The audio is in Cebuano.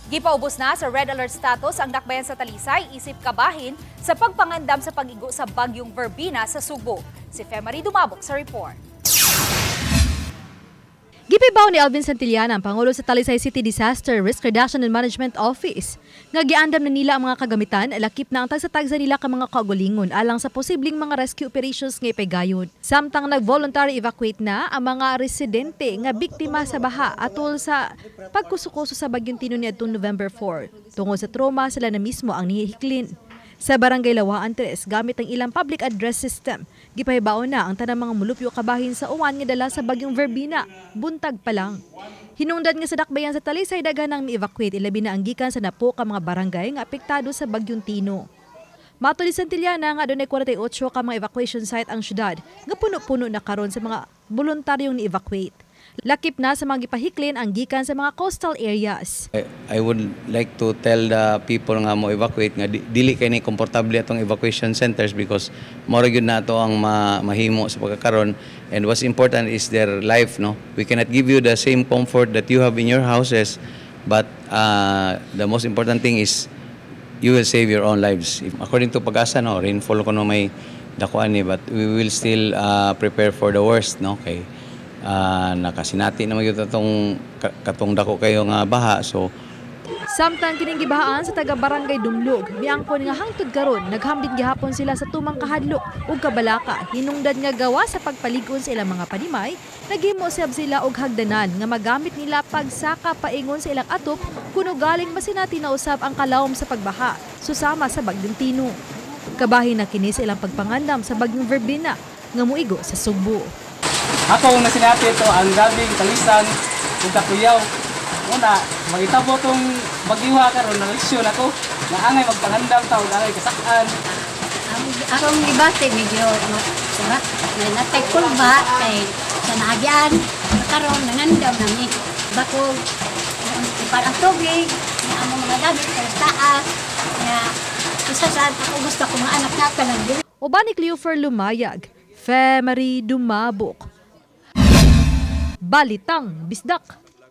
Gipaubos na sa red alert status ang dakbayan sa Talisay isip kabahin sa pagpangandam sa pag-igo sa bagyong Verbena sa Sugbo. Si Femary Dumabok sa report. Gipahibaw ni Alvin Santillana, ang Pangulo sa Talisay City Disaster Risk Reduction and Management Office, nga giandam na nila ang mga kagamitan, lakip na ang tagsa-tagsa nila ka mga kaugalingon alang sa posibleng mga rescue operations nga ipagayon. Samtang nag-voluntary evacuate na ang mga residente nga biktima sa baha atol sa pagkusukuso sa bagyong Tino niadtong November 4. Tungod sa trauma, sila na mismo ang nihihiklin. Sa Barangay Lawaan 3, gamit ang ilang public address system, gipahibaw na ang tanang mga mulupyo kabahin sa uwan nga dala sa bagyong Verbena, buntag pa lang. Hinungdan nga sa dakbayan sa Talisay daghan ang mi-evacuate, ilabi na ang gikan sa napo ka mga barangay nga apektado sa bagyong Tino. Matod ni Santillana nga adunay 48 ka mga evacuation site ang syudad nga puno-puno na karon sa mga voluntaryong ni-evacuate. Lakip na sa mga gipahiklin ang gikan sa mga coastal areas. I would like to tell the people nga mo evacuate nga dili kay ni komportable atong evacuation centers because mao ra gyud nato ang mahimo sa pagkakaron, and what's important is their life, no? We cannot give you the same comfort that you have in your houses, but the most important thing is you will save your own lives. If, according to PAGASA, no, rainfall kuno may dakuan ni, but we will still prepare for the worst, no, kay nakasinati naman gyud atong katong dako kayo nga baha, so Samtang kining gibahaan sa taga Barangay Dumlog, miangkon nga hangtod karon naghambit gihapon sila sa tumang kahadlok ug kabalaka, hinungdan nga gawa sa pagpalig-on sa ilang mga panimay, naghimo sab sila og hagdanan nga magamit nila pagsaka paingon sa ilang atop kuno galing masinati na usab ang kalawom sa pagbaha susama sa bagyong Tino. Kabahin na kini sa ilang pagpangandam sa bagyong Verbena nga muigo sa Sugbo. Ako nasinati to ang grabeng talisan ug kakuyaw. Una, mahitabo tong bagyuha karon, na leksyon ako nga angay magpangandam ta ug angay kasak-an. Ang akong gibati medyo surat na natay kulba kay sa naagian, karon nangandam nami bakog ipan ang tubig nga among mga gamit sa taas nga isa sa ako gusto ko mga anak nato nang dili. Uban ni Cleofer Lumayag, Femary Dumabok. Balitang Bisdak.